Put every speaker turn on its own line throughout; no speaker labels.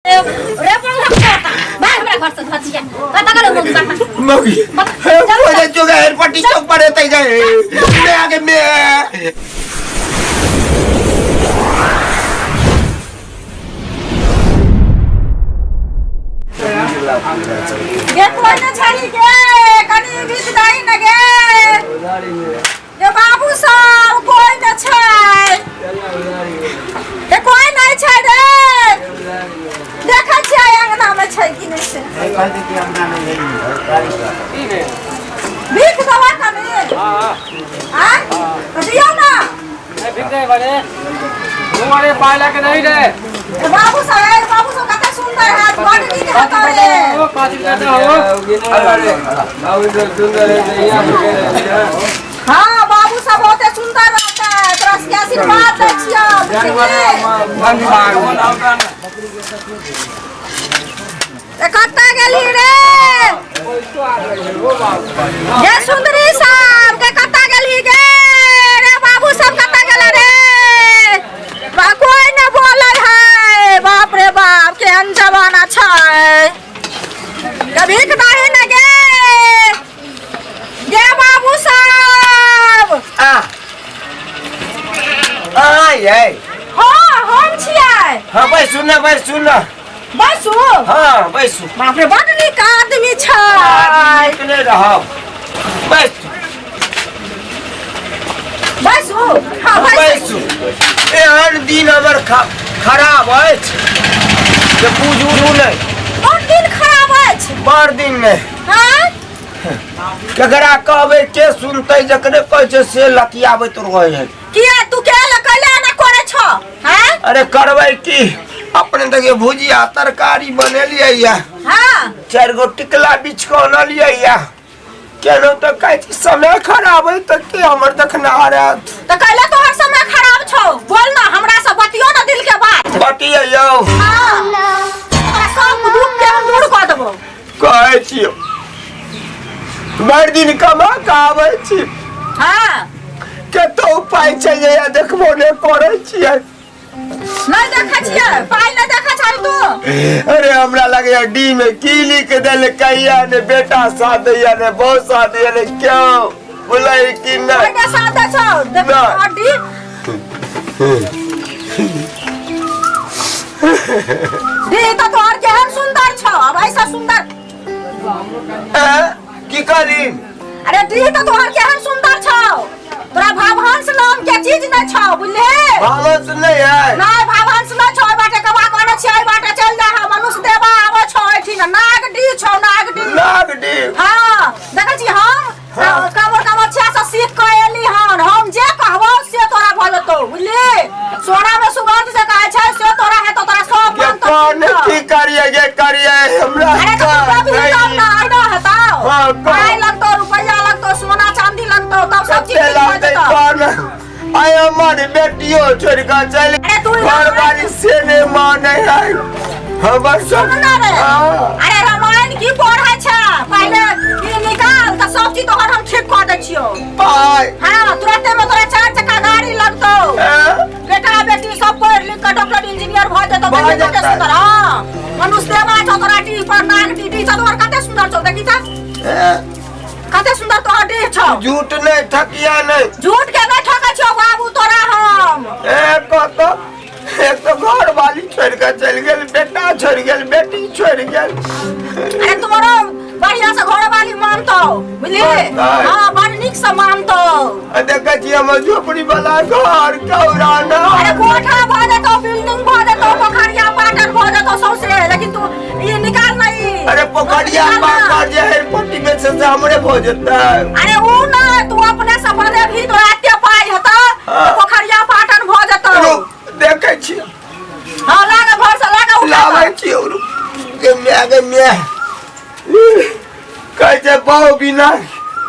रे पंखा कोता भाग हमरा घर से धचिया कता गेलो मौगी बापा।
मौगी बोले जो गए पट्टी चौक पर रहते गए मैं आगे मैं।
गे कोई न छही गे, कनी गीत दाई न गे। गे बाबू सब कोई न छै, गे कोई नहीं छै रे। देखै छियै अंगना में छै कि नहीं से। भीख दवा कनी आय तो दियौ ना।
अरे पाला के नहीं रे।
ए बाबू साहब, बाबू सब कते सुंदर है, बड़ नीक है तोरे।
ओ पाँच रुपया हो।
हाँ बाबू सब बहुते सुंदर रहता है, तोरा सबके आशीर्वाद दै छियौ, बुझलिही? ए कतऽ गेलही रे? गे सुंदरी सब गे कतऽ गेलही गे? रे बाबू सब कतऽ गेलै रे? बा कोई न बोलै है। बाप रे बाप, केहन जमाना छै। कभी दही न गे। गे बाबू सब।
आ आ ये।
हाँ हम छियै।
हाँ बैसू ना, बैसू ना।
बैसू?
हाँ बैसू।
बाप रे, बड नीक आदमी छै।
नीक नहि रहब, बैसू।
बैसू? हाँ बैसू।
बैसू। एहन दिन हमर खराब अछि जे बुझू नहि।
कोन दिन खराब अछि?
बड़ दिन नहि।
हाँ?
केकरा कहबै, के सुनतै? जकरे कहै छै से लकियाबैत रहै है।
किया तू के लकैला ना करे छो? हाँ?
अरे करबै की, अपने देखिए भुजिया तरकारी बनेलियै या।
हाँ।
चारि गो टिकला बिछ कऽ अनलियै या। केना तऽ कहै छी समय खराब है, तऽ के हमर देखनहार आयत?
तऽ कैला तोहर समय खराब छौ? बोल ना, हमरा से बतियो ना दिल के बात।
बतियौ।
हाँ, तोरा सब दुख के हम दूर कऽ देबौ।
कहै छियौ, भरि दिन कमा कऽ आबै छी।
हाँ।
कतौ पाइ छै जे देखबो नहि करै छियै।
नहीं देखै छियै? पाइ नहीं देखै छै तू?
अरे हमरा लगैया डी में की लिख देलकैया, ने बेटा साथ दैया ने बहू साथ दैया ने क्यों बोलै कि
कोई
नहि।
ने साथ दै छौ? देख।
नहि।
डी डी तऽ तोहर केहन सुंदर छौ, अब ऐसा सुंदर।
ऐं? की कहली?
अरे डी तऽ तोहर केहन सुंदर छौ, तोरा भावहंस नाम के चीज नहीं छौ, बुझले?
भावंश नहीं है?
नहीं, भावहंस नहीं छौ। एहि बाटे कबा कहने छियै, एहि बाटे चलि जा, मनुष्य देवा आबै छौ एहिठिन। नाग डी छौ, नाग डी।
नाग डी?
हाँ, देखै छी हम।
हाँ।
कामर कामख्या से सीख के एली हन। हम जे कहबो से तोरा भऽ जेतौ, बुझली? सोना में सुगंध जे कहै छै से तोरा हेतौ, तोरा सब
के
मानतौ।
कौन
ठीक छौ।
की करिए गे, करिए हमरा?
अरे तो तू कभी तब ना आइना हेतौ।
हाँ, कह।
पाइ लगतौ, रुपैया लगतौ, सोना चांदी लगतौ, तब सब चीज
कते
ठीक भऽ
लगतै?
जेतौ।
कौन आय हमर बेटियो छोड़ कऽ चलि।
अरे तू
घर वाली से नहीं माने है हमर सब।
सुन ना रे।
हाँ।
अरे रामायण की पढ़ै छै? पहिले ई निकाल तऽ सब चीज तोहर हम ठीक कऽ दै छियौ।
पाइ?
हाँ, तुरंते में तोरा चार चक्का गाड़ी लगतौ।
ऐं?
बेटा बेटी सब पढ़ लिख कऽ डॉक्टर इंजीनियर भऽ जेतौ।
भऽ
देखी कते
जेतै।
सुंदर। हाँ, मनुष्य देवा छौ तोरा डीह पर, नाग डीह डीह छौ तोहर, कते सुंदर छौ, देखी तऽ।
ऐं?
कते सुंदर तोहर डीह छौ।
झूठ नहीं ठकिया नहीं।
झूठ के नहीं ठकै छियौ बाबू तोरा हम।
ए कत एक तो घर वाली छोड़ के चल गेल, बेटा छोड़ गेल, बेटी छोड़ गेल।
अरे तोरो बढ़िया से घर वाली मानतौ, बुझली?
मानतै।
हाँ, बड़ नीक से मानतौ।
आ देखै छी हमर झोपड़ी वाला घर कौराना।
अरे कोठा भऽ जेतौ, बिल्डिंग भऽ जेतौ, पोखरिया पाटन भऽ जेतौ सौंसे, लेकिन तू ई निकाल ना ई।
अरे पोखरिया
निकाल ना।
पाकर जे है पट्टी में से हमरे भऽ जेतै।
अरे ऊ ना, तू अपने से बनेबही, तोरा एते पाइ हेतौ
हाँ।
तऽ पोखरिया पाटन भऽ जेतौ।
रुक, देखै छी।
हाँ, लागे घर से लागे उठा।
लाबै छी। रुक गे my, गे my, कहै छै बहु बिना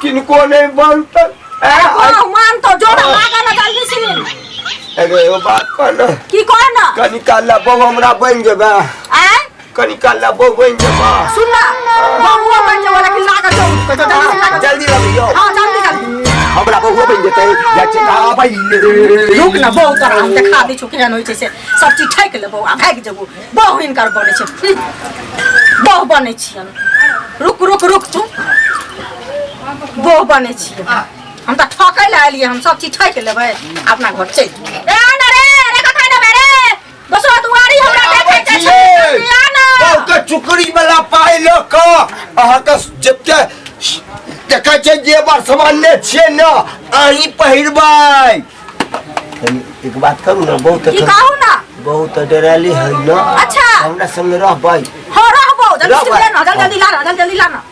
किनको नहि बनतै।
बहु मानतौ, जो ना लागे ना जल्दी सीन।
अरे एगो बात कह न।
की कह न?
कनी काल ला बहु हमरा बनि जेबै।
आँय?
कनी काल ला बहु बनि जेबै।
सुन ना, बहुओ बनि जेबो, लेकिन लागे जो उठ के, जो जल्दी से लागे।
जल्दी लबियौ।
हाँ, जल्दी जल्दी।
हमरा बहुआ बनि जेतै जाइ छै आबै
रुक ना बहु तोरा हम देखा दै छौ केहन होइ छै से सब चीज ठकि लेबौ आ भागि जेबौ बहु हिनकर बनै छै बहु बनै छियन रुक रुक रुक तू बहु बनै छियै हम तऽ ठकै लए एलियै हम सब चीज ठकि लेबै अपना घर चलि ए ना रे रे कखन एबै रे दोसर दुआरी हमरा देखै के छै आ ना
बहुते चुकड़ी वाला पाइ लऽ कऽ अहाँके जते देखै छै जे बार सामान्य छियै ने अहीं पहिरबै कनी एक बात करू ने बहुत
की कहू ना
बहुत डराली है ना
अच्छा।
हमरा संगे रहबै
हाँ रहबो जल्दी
रहबै।
ले ना जल्दी जल्दी ला ना जल्दी जल्दी ला ना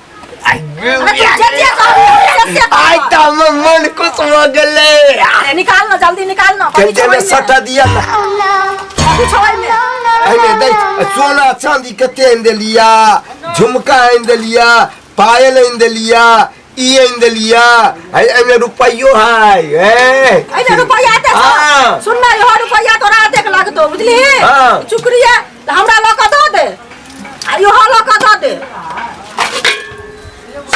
अरे तू जे जे कहबी से से
आइ
कहबो।
तऽ हमर मन खुश भऽ गेलै
अरे निकाल ना जल्दी निकाल ना कथी
कते
छौ
मे
एहिमे?
सटा दिया ना
कथी छौ एहिमे?
एहिमे दै सोना चांदी कते आनि देलिया झुमका आनि देलिया पायल आनि देलिया ई आनि देलिया है एहिमे रुपैयो है ए
एहिमे रुपैआ एते छौ।
हाँ।
सुन ना इहो रुपैआ तोरा एतेक लगतौ बुझलिही
हाँ।
चुकरिया तऽ हमरा लऽ कऽ दऽ दे आ इहो लऽ कऽ दऽ दे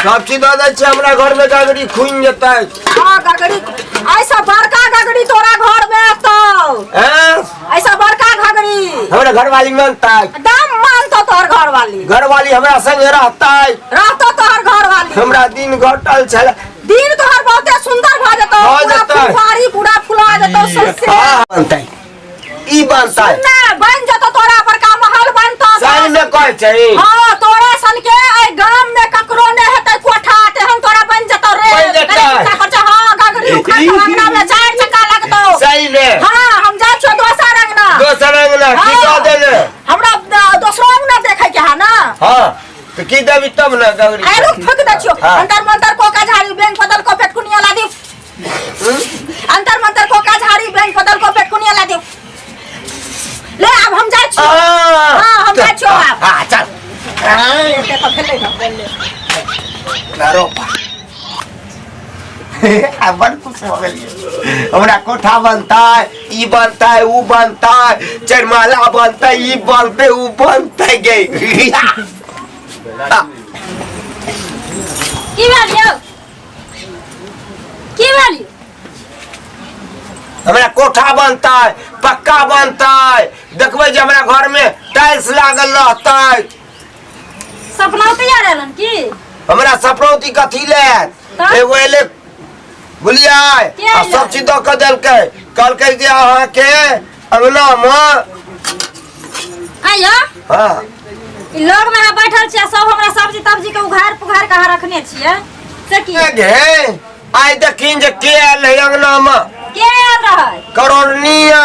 सब चीज दऽ दै छै हमरा घर में गगरी खुनि जेतै
हाँ गगरी ऐसा बड़का गगरी तोरा घर में एतौ
हैं
ऐसा बड़का घगरी
हमरा घरवाली मानतै
दम मानतो तोहर घरवाली
घरवाली हमरा संगे रहतै
रहतो तोहर घरवाली
हमरा दिन घटल छल
दिन तोहर बहुते सुंदर भऽ जेतौ
भऽ
पूरा
जेतै।
फुलबारी पूरा फुला जेतौ सौंसे
हाँ बनतै ई बनतै
ना बन जेतौ तोरा बड़का महल बनतौ
सही में कहै छै
हाँ तोरा सन के एहि गाम में ककरो ने हेतै कोठा तेहन तोरा बन जेतौ रे
बनि जेतै।
गरीब का खर्चा हाँ गगरी उखाड़ के अंगना में चार चक्का लगतौ
सही में
हाँ हम जाइ छियौ दोसर अंगना
दोसर अंगना की
हाँ।
दऽ देने
हमरा दोसरो अंगना देखै के है ना
हाँ तो की देबी तब ने गगरी
अरे रुक फूक दै छियौ
हाँ।
अंतर मंतर कोका झाड़ी बैंक बदल को पेटकुनिया ला दियो अंतर मंतर कोका झाड़ी बैंक बदल को पेटकुनिया ला दियो ले अब हम जाइ छियौ हाँ, हम जाइ छियौ आब।
हाँ चल
एते तऽ भेलै ना बोलले
रोपा आ बड़ खुश भऽ गेलियै हमरा कोठा बनतै ई बनतै ऊ बनतै चारि बनतै ई बनतै ऊ बनतै गे
की भेल यौ की भेल यौ
हमरा कोठा बनतै पक्का बनतै देखबै जे हमरा घर में टाइल्स लागल रहतै
सपना तैयार एलन की
हमरा सपनौती कथी ले
तऽ?
एगो एले बुझलियै
के
आ
एलै?
सब चीज दऽ कऽ देलकै कहलकै जे अहाँके अंगनामे
आइयो
हँ
ई लग में अहाँ बैठल छियै सब हमरा सब्जी तब्जी के उघार पुघार के अहाँ रखने छियै से की
गे आइ देखिन जे के आयल है अंगनामे
के आयल रहै
करोड़निया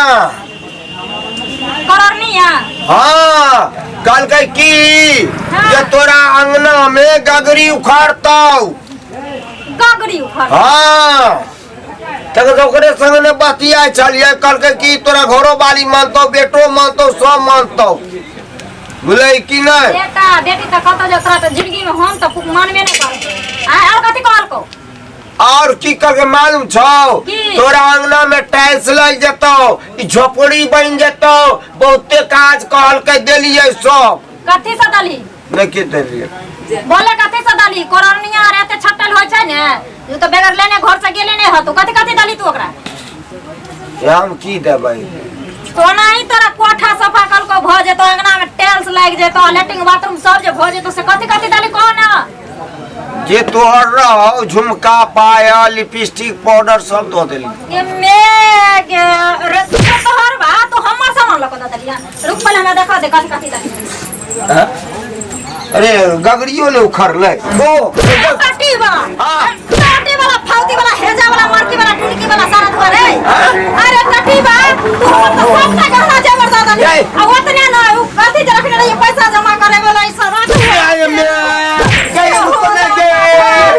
करोड़निया
हाँ कहलकै की
हाँ।
जे तोरा अंगना में गगरी उखाड़तौ
गगरी उखाड़
हाँ तकर ओकरे संग ने बतियाइ छलियै कहलकै की तोरा घरो वाली मानतौ बेटो मानतौ सब मानतौ बुझलै की नहि
बेटा बेटी तऽ कहतौ जे तोरा तऽ जिंदगी में हम तऽ मानबे नहि करबै आय और कथी कहलकौ
और की करके मालूम छौ
की?
तोरा अंगना में टाइल्स लग जेतौ ई झोपड़ी बन जेतौ बहुते काज कहलकै देलियै सब
कथी से दलही
नहि की देलियै
बोले कथी से दलही कोरोनिया आर एते छट्टल होइ छै ने ओ तऽ बगैर लेने घर से गेले नहि हतो कथी कथी दलही तू ओकरा
हम की देबै
तो नहीं तोरा कोठा सफा कल को भऽ जेतो अंगना में टाइल्स लागि जेतो लैट्रिन बाथरूम सब जे भऽ जेतो से कथी कथी दलही कहो ना
जे तोहर रहौ झुमका पायल लिपस्टिक पाउडर सब दऽ देली
ये मैं गे रे तू तोहर बा तू हमर सामान लऽ कऽ दऽ देलियै रुक पहिले हमरा देखा दे कथी कथी दलही
हाँ? अरे गगरियो ने उखड़लै ओ
टट्टी वाला
हाँ।
टट्टी वाला फाउती वाला हेजा वाला मरकी वाला टुनकी वाला सारा धोआ रे अरे टट्टी बा तू हमर तो सबटा गहना जेवर दऽ देली
ए।
आ ओतने न उ कथी जे रखने रहियै पैसा जमा करे वाला ई सब राखू
आय मे गई रुकने गे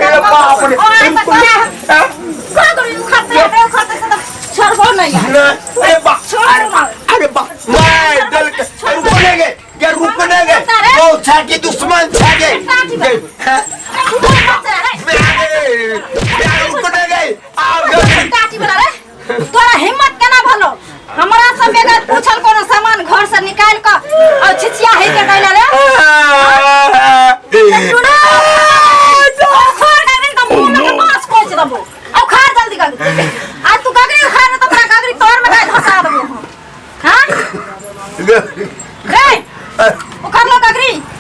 अरे बाप रे
ओ, ऐसा करा।
हाँ?
का करू उखड़ते रे उखड़ते से तऽ छोड़बो नहीं यार
नहीं, अरे बाप अरे बाप अरे बाप मैं दल के रुकने गे गे रुकने गे ओ छाकी दुश्मन छाके गे हाँ? रुकने गे आ गई
काटी वाला रे तोरा हिम्मत केना भलो हमरा से बगैर पूछल कोनो सामान घर से निकाल के और छिछिया हे के दैला रे उखाड़ दे त मुंह में बांस कोच देबो उखाड़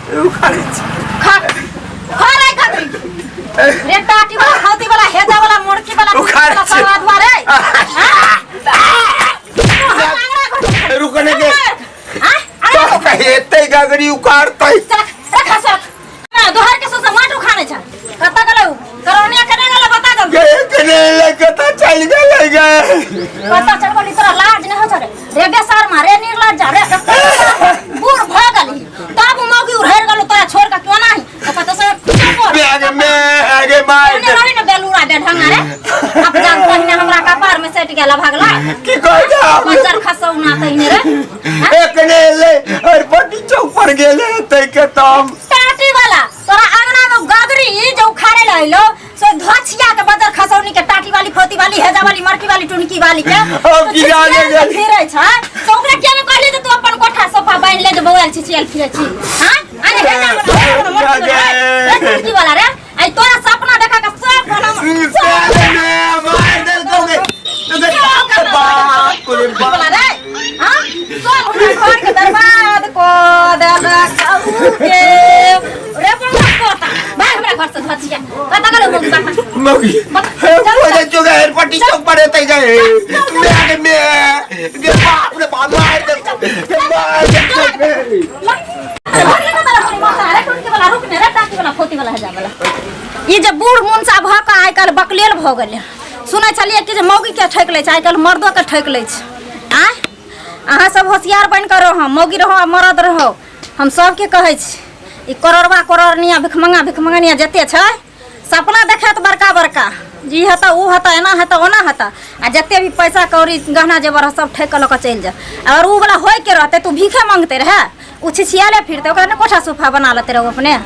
उखाड़ै छी।
खा खा रे खतरी रे टाटी वाला खौती वाला हेजा वाला मुड़की वाला
उखाड़
वाला
छी।
सब आदवा रे हाँ? तू हम आंगड़ा घर
रुक ने गे।
हाँ? अरे
तो कहे एते गगरी उखाड़तै।
चल रखा सर ना दोहर के सोसा माट उखाने छ कत गेलै उ? करौनिया केने गेलै बता जल्दी।
गे कने ले कत चल गेलै गे।
कत चल गेली तोरा लाज नहि होइ छ रे रे बेशर्मा रे निर्लज्जा रे बूढ़ भ गेली तब मौगी उड़ैर गेलो तोरा छोड़ के क्यों नाही तो कत से
बैग में आगे मार
ओने रही न बेलूरा बेढंगा रे अब जान पहिने हमरा कपार में सटि गेला भागला
की कहै छै
बच्चर खसौना तहिने रे
एकने ले और पट्टी चौक पर गेले तै के तम
टाटी वाला तोरा अंगना में गगरी जो उखाड़े ले अइलो सो धछिया के बदर खसौनी के टाटी वाली फोती वाली हेजा वाली मरकी वाली टुनकी वाली के
अब की जाने गेल।
फिरे छ तो ओकरा किया ने कहली जे तू अपन कोठा सोफा बान्हि ले जे बौआल छिछियल फिरे छी हां अरे हेजा वाला मरकी वाला रे टुनकी वाला रे आई तोरा सपना देखा के सब बनम
साले में मार देलकौ गे बाप रे बाप
वाला रे हां सब हमरा घर के बर्बाद को देलक के रे बंगा कोता भाग हमरा घर से धचिया कत गेलो मौगी बापा
मौगी हे बोले जो गे पट्टी चौक पर एतै गे मैं में गे बाप रे बाप मार देलकौ गे मार देलकौ
ई जे बूढ़ मुनसा भऽ कऽ आइ काल्हि बकलेल भऽ गेलै सुनै छलियै कि जे मौगीके ठकि लै छै आइ काल्हि मर्दोके ठकि लै छै आँय अहाँ सब होशियार बनि कऽ रहौ मौगी रहौ आ मरद रहौ हम सबके कहै छी ई करोड़बा करोड़निया भिखमंगा भिखमंगनिया जते छै सपना देखत बड़का बड़का जी हेतऽ ओ हेतऽ एना हेतऽ ओना हेतऽ आ जते भी पैसा कौड़ी गहना जेवर हऽ सब ठकि कऽ लऽ कऽ चलि जाए अगर ओ वला होइके रहतै तऽ ओ भीखे मांगते रहए ओ छिछियाले फिरतै ओकरा ने कोठा सोफा बना लेते रहू अपने।